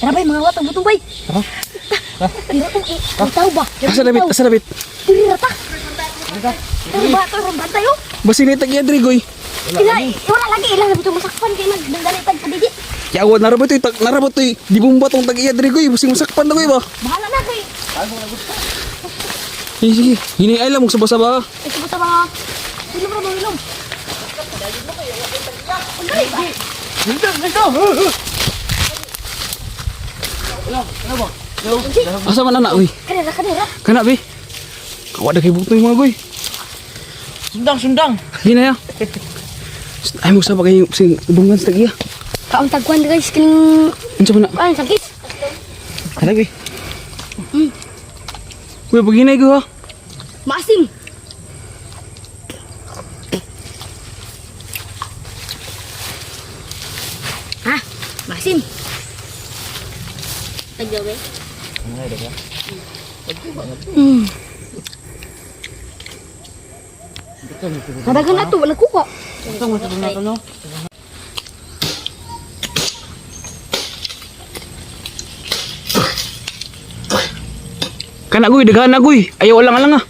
Tara bay, mga watang butong bay. Tara. Tira tong ang tao ba? Asa labit? Asa labit? Tira ta. Tara ba, tara ba tayo? Basin ni tag-iya diri goy. Ila, wala lagi ilang labit masakpan kay nagdali tag padigi. Yawa narabot toy, narabot toy. Di bomba tong tag-iya diri goy, basing masakpan na goy ba. Bahala na kay. Sige, sige. Hini ay lang magsaba-saba. Ito ba sa mga ilom ra ba ilom? Asa man ana oy? Kanira kanira. Kana be. Kawa na kay butoy mga goy. Sundang, sundang. Hini ya. Ay mo saba kayo sing dungan sa tag-iya. Kaon tagkuan guys kining Unsa man na? kuan sakis. Kana be. Uy, paghinay ko ha. Maasim. Ha? Maasim. Tagyaw ba? Kadagan na to, wala kuha. Kana goy, daghan na goy. Ayaw lang alang ah.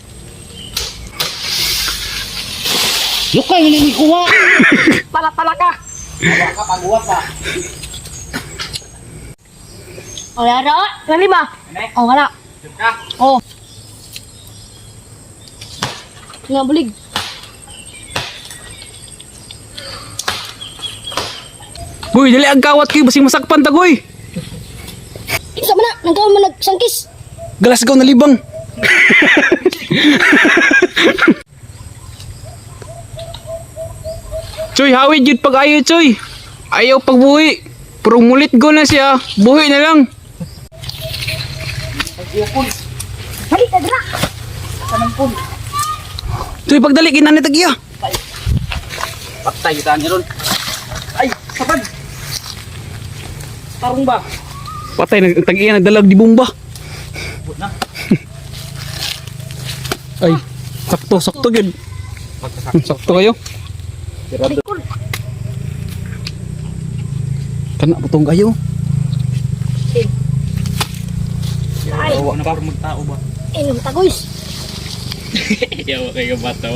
Lukay, hindi ni kuha. Pala-pala ka. O, yara. Nali ba? O, wala. O. Nga, bulig. Goy, dali ang kawat kayo basing masakpan ta goy. Isa man na, nangkaon man nagsangkis. Galasgaw na libang. Choy, hawid yun pag ayo, Choy. Ayaw pagbuhi. Pero mulit go na siya. Buhi na lang. Balik na dra. Choy, pagdali, kinanit tag-iya. Patay kita niya ron. Ay, sabad. Tarong ba? Patay, tag-iya, nagdalag di bomba. na. Ay, sakto, sakto yun. Sakto kayo. Kana, putong kayo. Ay, Ano pa magtao ba? inom ta guys. Yawa kayo bataw.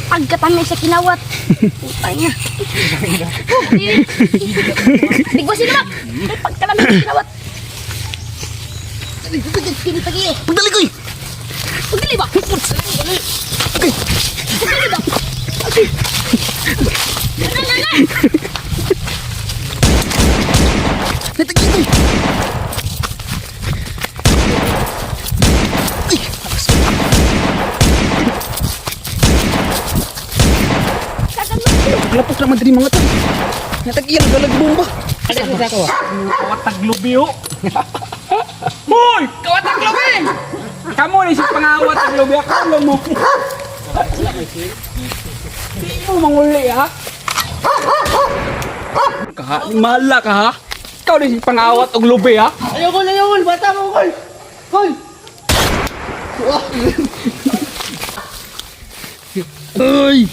Pagkatamay sa kinawat. Puta niya. Bigwa sila ba? May pagkalamig sa kinawat. Kinitagi eh. Pagdali, koy! Pagdali ba? Pagdali ba? Ano na na? Natagi, koy! Ay, lakas. Lapok naman din mga to. Natagi, nagdalag di bomba. Kawatag lubi oh. Hoy, kawatag lubi. Kamu ni si pangawat ang lubi ako mo. Di mo manguli ha. Kaha, mala ka ha. Ikaw ni si pangawat og lubi ha. Ayaw ko, ayaw ko, bata mo kol. Kol. Ay!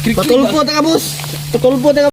Patulpo ta ka boss. Patulpo ta ka.